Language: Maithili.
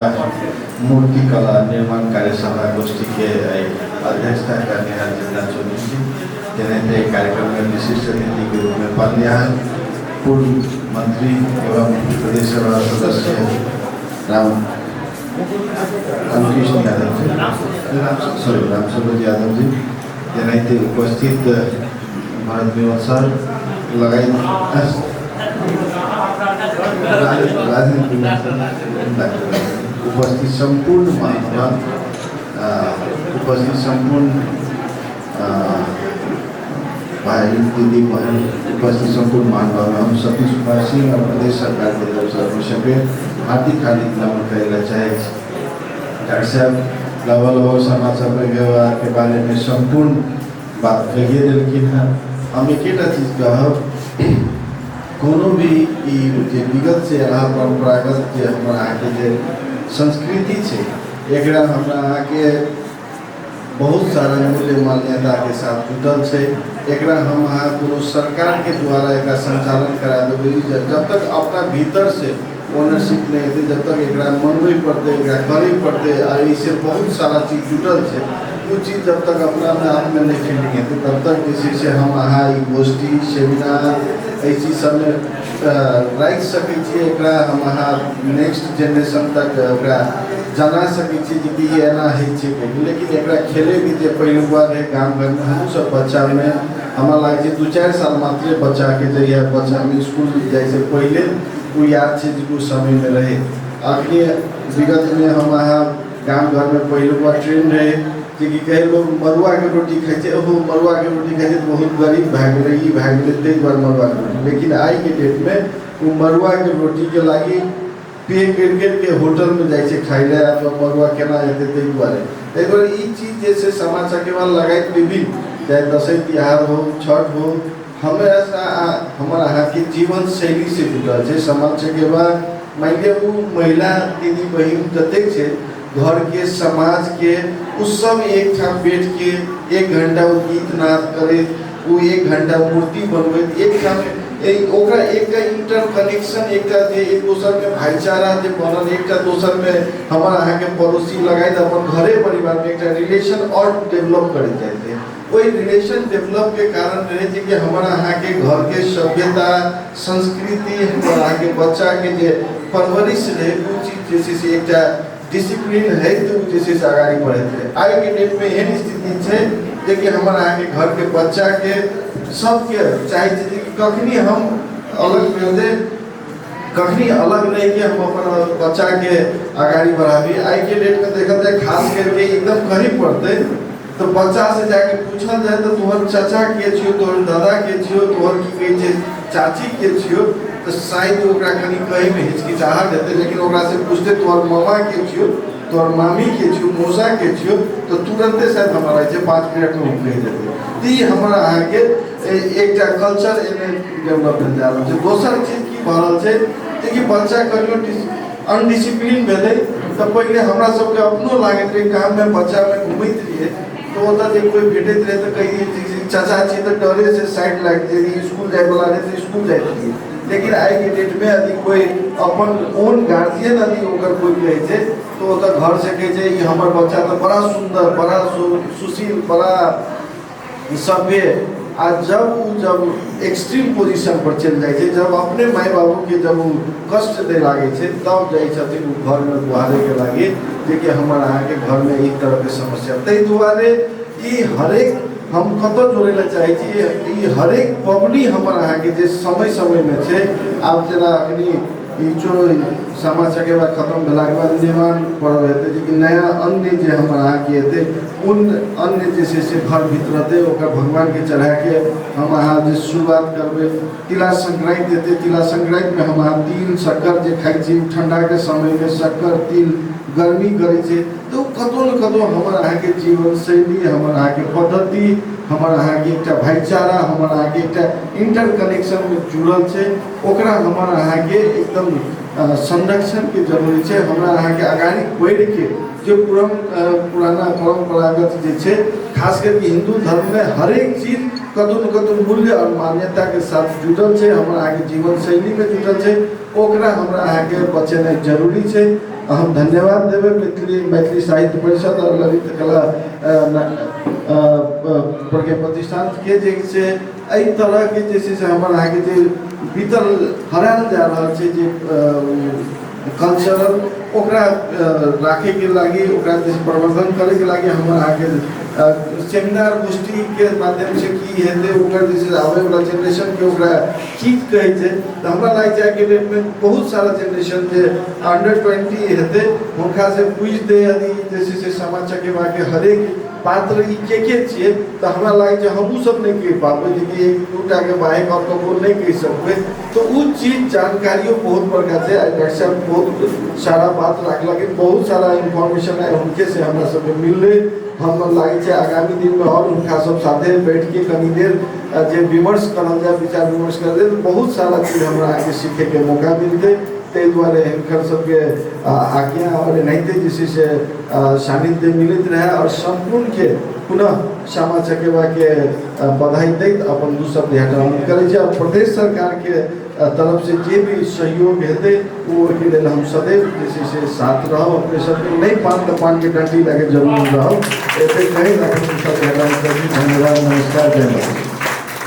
मूर्तिकला निर्माण कार्यशाला गोष्ठीके अध्यक्षता करनिहार जितना चौधरी जी, तेनाहिते एहि कार्यक्रममे विशिष्ट अतिथिके रूपमे पदनिहार पूर्व मंत्री एवं प्रदेश सभा सदस्य रामकृष्ण यादव जी, सॉरी रामसरोज यादव जी, तेनाहिते उपस्थित भरत विमल सर लगायत राजेन्द्र उपस्थित सम्पूर्ण महानुभाव, उपस्थित सम्पूर्ण भाई दीदी बहन, उपस्थित सम्पूर्ण महानुभाव, हम सतीश कुमार सिंह और प्रदेश सरकार के तरफ से अपने सबके हार्दिक हार्दिक नमन करे ला चाहे। डॉक्टर साहब लगभग लगभग सामा चकेवा के बारे में सम्पूर्ण बात कहिए देलखिन हेँ। हम एकेटा चीज कहब, कोनो भी ई जे विगत से अहाँ परम्परागत जे हमर अहाँके जे संस्कृति छै, एकरा हमरा अहाँके बहुत सारा मूल्य मान्यताके साथ जुटल छै। एकरा हम अहाँ कोनो सरकारके द्वारा एकरा संचालन करा देबै, जब तक अपना भीतरसँ ओनरशिप नहि हेतै, जब तक एकरा मनबै पड़तै, एकरा करै पड़तै, आ एहिसँ बहुत सारा चीज जुटल छै, ओ चीज जब तक अपना आपमे नहि फीलिंग हेतै, तब तक जे छै से हम अहाँ ई गोष्ठी सेमिनार एहि चीज सबमे राखि सकै छियै। एकरा हम अहाँ नेक्स्ट जेनरेशन तक ओकरा जना सकै छियै जे कि ई एना होइ छै। लेकिन एकरा खेलैके जे पहिलुका रहै गाम घरमे, हमहूँसभ बच्चामे, हमरा लागै छै 2-4 साल मात्रे बच्चाके जहिया बच्चामे इसकुल जाइसँ पहिले ओ याद छै जे ओ समयमे रहै। अखनी विगतमे हम अहाँ गाम घरमे पहिलुका ट्रेंड रहै जे कि कहै लोक मड़ुआके रोटी खाइ छै, ओहो मड़ुआके रोटी खाइ छै तऽ बहुत गरीब भए गेलै, ई भए गेलै, ताहि दुआरे मड़ुआके रोटी। लेकिन आइके डेटमे ओ मड़ुआके रोटीके लागि पे करि करिके होटलमे जाइ छै खाइ लए, अथवा मड़ुआ केना हेतै, ताहि दुआरे ई चीज जे छै सामा चकेवा लगाइत विभिन्न, चाहे दसैँ तिहार हो, छठ हो, हमेशा हमर अहाँके जीवन शैलीसँ जुड़ल छै। सामा चकेवा मानि लिअ ओ महिला दीदी बहिन जतेक छै घरके, समाजके, ओ सब एकठाम बैठके 1 घंटा ओ गीत नाद करैत, ओ 1 घंटा मूर्ति बनबैत एकठाम, ओकरा एकटा इंटर कनेक्शन, एकटा जे एक दोसरमे भाईचारा जे बनल, एकटा दोसरमे हमर अहाँके पड़ोसी लगाइत अपन घरे परिवारमे एकटा रिलेशन आओर डेवलप करैत जाइत रहै। ओहि रिलेशन डेवलपके कारण रहै छै कि हमर अहाँके घरके सभ्यता संस्कृति, हमर अहाँके बच्चाके जे परवरिश रहै, ओ चीज जे छै से एकटा डिसिप्लिन है तऽ ओ जे छै से अगाडि बढ़ैत रहै। आइके डेटमे एहन स्थिति छै जेकि हमर अहाँके घरके बच्चाके सबके चाहै छै जे कि कखनी हम अलग भेलै, कखनी अलग रहिके हम अपन बच्चाके अगाडि बढ़ाबी। आइके डेटमे देखल जाय, खास करके एकदम कही पड़तै तऽ बच्चा से जाके पूछल जाय तऽ तोहर चाचा के छियौ, तोहर दादा के छियौ, तोहर की कहै छै चाची के छियौ, तऽ शायद ओकरा कनि कहैमे हिचकिचाहट हेतै। लेकिन ओकरा से पूछतै तोहर मामा के छियौ, तोहर मामी के छियौ, मौसा के छियौ, तऽ तुरन्ते शायद हमरा लागै छै 5 मिनटमे ओ कहि देतै। तऽ ई हमरा अहाँके एकटा कल्चर एहिमे डेवलप भेल जा रहल छै। दोसर चीज की भऽ रहल छै जेकि बच्चा कहियो अनडिसिप्लीन भेलै तऽ पहिले हमरा सबके अपनो लागैत रहै, गाममे बच्चामे घुमैत रहियै तऽ ओतऽ जे कोइ भेटैत रहै तऽ कहियै चाचा छी तऽ डरे से साइड लागि जाइ, इसकुल जाइवला रहै तऽ इसकुल जाइत रहियै। लेकिन आइके डेटमे यदि कोइ अपन ओन गार्जियन यदि ओकर कोइ रहै छै तऽ ओतऽ घरसँ कहै छै ई हमर बच्चा तऽ बड़ा सुन्दर, बड़ा सुशील, बड़ा सभ्य। आ जब ओ जब एक्सट्रीम पोजिशन पर चलि जाइ छै, जब अपने माय बाबूके जब ओ कष्ट दै लागै छै, तब जाइ छथिन ओ घरमे गुहारैके लागि जेकि हमर अहाँके घरमे ई तरहके समस्या। ताहि दुआरे ई हरेक हम कतऽ जोड़ै लए चाहै छी, ई हरेक पबनी हमर अहाँके जे समय समयमे छै। आब जेना अखनी ई चो सामा चकेवा खतम भेलाके बाद निर्माण पर्व हेतै, जेकि नया अन्न जे हमर अहाँके हेतै, उन अन्न जे छै से घर भीतर रहतै, ओकर भगवानके चढ़ाके हम अहाँ जे शुरुआत करबै। तिला संक्रान्ति हेतै, तिला संक्रान्तिमे हम अहाँ तिल शक्कर जे खाइ छी, ठण्डाके समयमे शक्कर तिल गर्मी करै छै, तऽ ओ कतहु ने कतहु हमर अहाँके जीवनशैली, हमर अहाँके पद्धति, हमर अहाँके एकटा भाइचारा, हमर अहाँके एकटा इंटर कनेक्शनमे जुड़ल छै। ओकरा हमर अहाँके एकदम संरक्षणके जरूरी छै। हमरा अहाँके अगाड़ी बढ़िके जे पुराना परम्परागत जे छै, खास करके हिन्दू धर्ममे हरेक चीज कतहु ने कतहु मूल्य आओर मान्यताके साथ जुड़ल छै, हमरा अहाँके जीवन शैलीमे जुड़ल छै, ओकरा हमरा अहाँके बचेनाइ जरूरी छै। हम धन्यवाद देबै मैथिली साहित्य परिषद आओर ललित कला प्रज्ञा प्रतिष्ठानके जे से एहि तरहके जे छै से हमर अहाँके जे बीतल हरायल जा रहल छै जे कल्चरल, ओकरा राखैके लागि, ओकरा जे प्रवर्धन करैके लागि हमर अहाँके सेमिनार गोष्ठीके माध्यमसँ की हेतै, ओकर जे छै आबैवला जेनरेशनके ओकरा की कहै छै। तऽ हमरा लागै छै आइके डेटमे बहुत सारा जेनरेशन जे अंडर 20 हेतै, हुनकासँ पूछि दे यदि जे छै से सामा चकेबाके हरेक पात्र ई के छियै, तऽ हमरा लागै छै हमहूँ सब नहि कहि पाबै, जेकि एक दूटाके बाहेक आओर ककरो नहि कहि सकबै। तऽ ओ चीज जानकारियो बहुत बड़का छै। आइ डॉक्टर साहब बहुत सारा बात राखलखिन, बहुत सारा इन्फॉर्मेशन आइ हुनके से हमरा सबके मिललै। हम लागै छै आगामी दिनमे आओर हुनका सब साथे बैठके कनी देर जे विमर्श करल जाय, विचार विमर्श करल जाय, तऽ बहुत सारा चीज हमरा अहाँके सीखैके मौका मिलतै। ताहि दुआरे हिनकर सबके आज्ञा आओर एनाहिते जे छै से सानिध्य मिलैत रहए आओर सम्पूर्णके पुनः सामा चकेबाके बधाई दैत अपन दू शब्द यहाँ अंत करै छी। आओर प्रदेश सरकारके तरफसँ जे भी सहयोग हेतै, ओ ओहिके लेल हम सदैव जे छै से साथ रहब अपने सबके। नहि पान तऽ पानके डंटी लए कऽ जरूर रहब। एतेक कहि अपन दू शब्द यहाँ अंत करै छी। धन्यवाद, नमस्कार, जय माता।